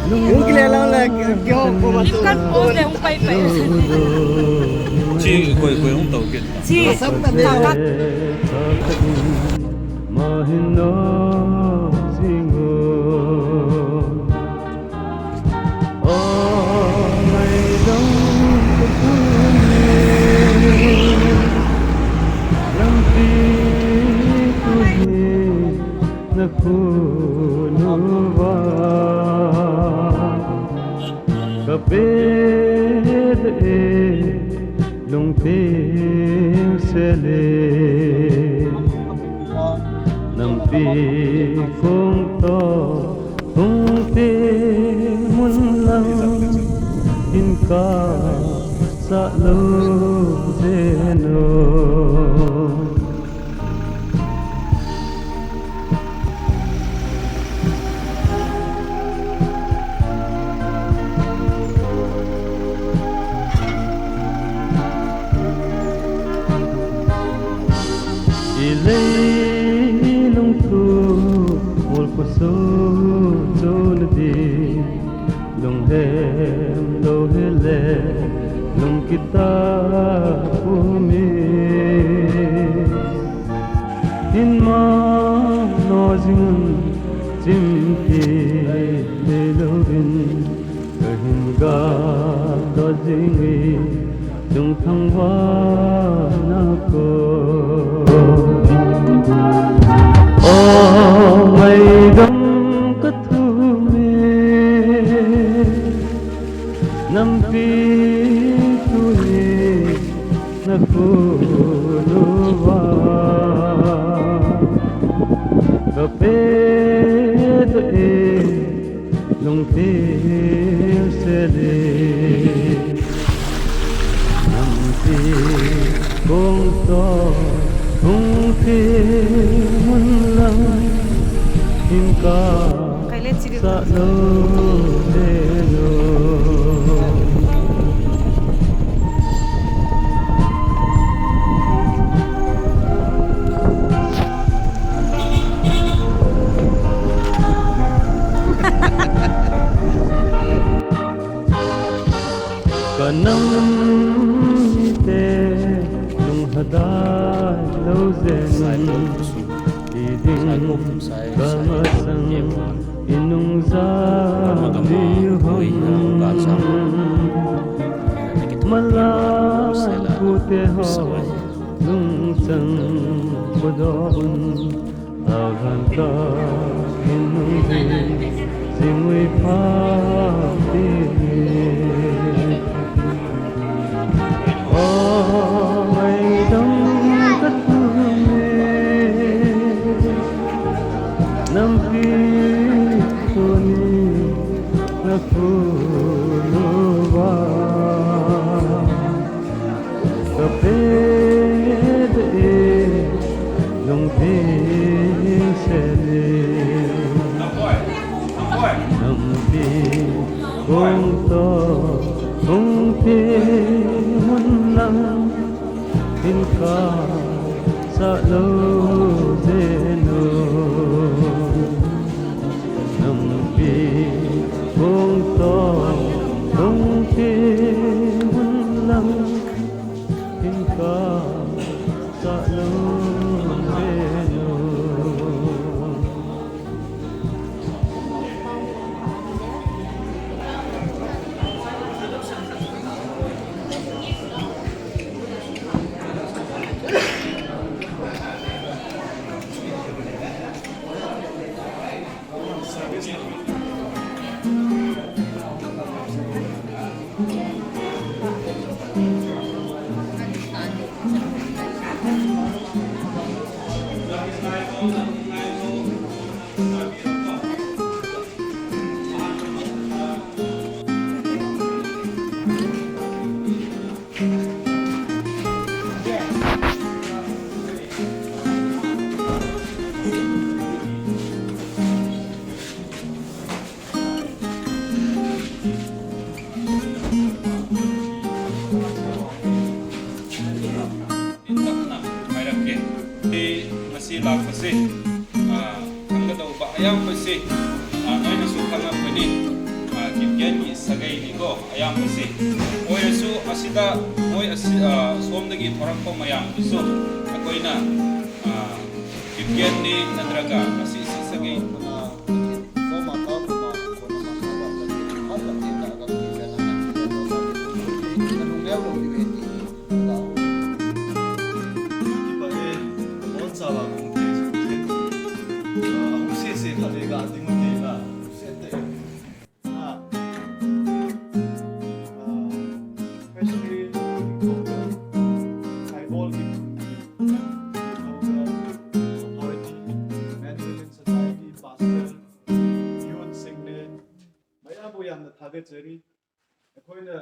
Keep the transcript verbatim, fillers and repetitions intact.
Hung kile lang le, kio ko ma tu. Chi koi koi hung tau ke. Chi. Mahin no singo. O ngaidam ka tu ni, lampi tu ni, na khun uva ka pe de e, lungthim sel e. Nampi kong to hung te mun lang in ka sa lo de no. I leilung thu mol ko so so na di lung hem lo he le lung kita pu mi in ma no jing chim ti le lo vin. Kahin ga to jing e, lungthang vana ko. O ngaidam ka thum e, nampi tu ni na khun uva ka pe de e. Lungthim sel e, nampi kong to, lungthim mun lang in ka sa lo de lo. Ka nam mite nung hadai lo zen, i ding ka masang i nung za mi hon. Mala pute ho nung sang pudo un. Agan ka in nung hi, singui pha ti. O ngaidam ka thum e, nampi tu ni na khun uva ka pe de e, lungthim sel e. Nampi kong to, lungthim mun lang in ka sa lo zen o. Nampi kong to, lungthim mun lang in ka sa lo zen o. Kipgen ki sagei ni ko, ayam kasi. Oi, asu, asida, oi, asi, ah, somdagi thorak ko mayam asu. Akoina, ah, kipgen ni nadraga, asi, si sagei. Ah. Ah, especially Dr. Saibol Kim, Dr. Authority, Management Society, Pastor, Youth Singlet, mayambu yamna thave cheri. ꯑꯩꯈꯣꯏꯅ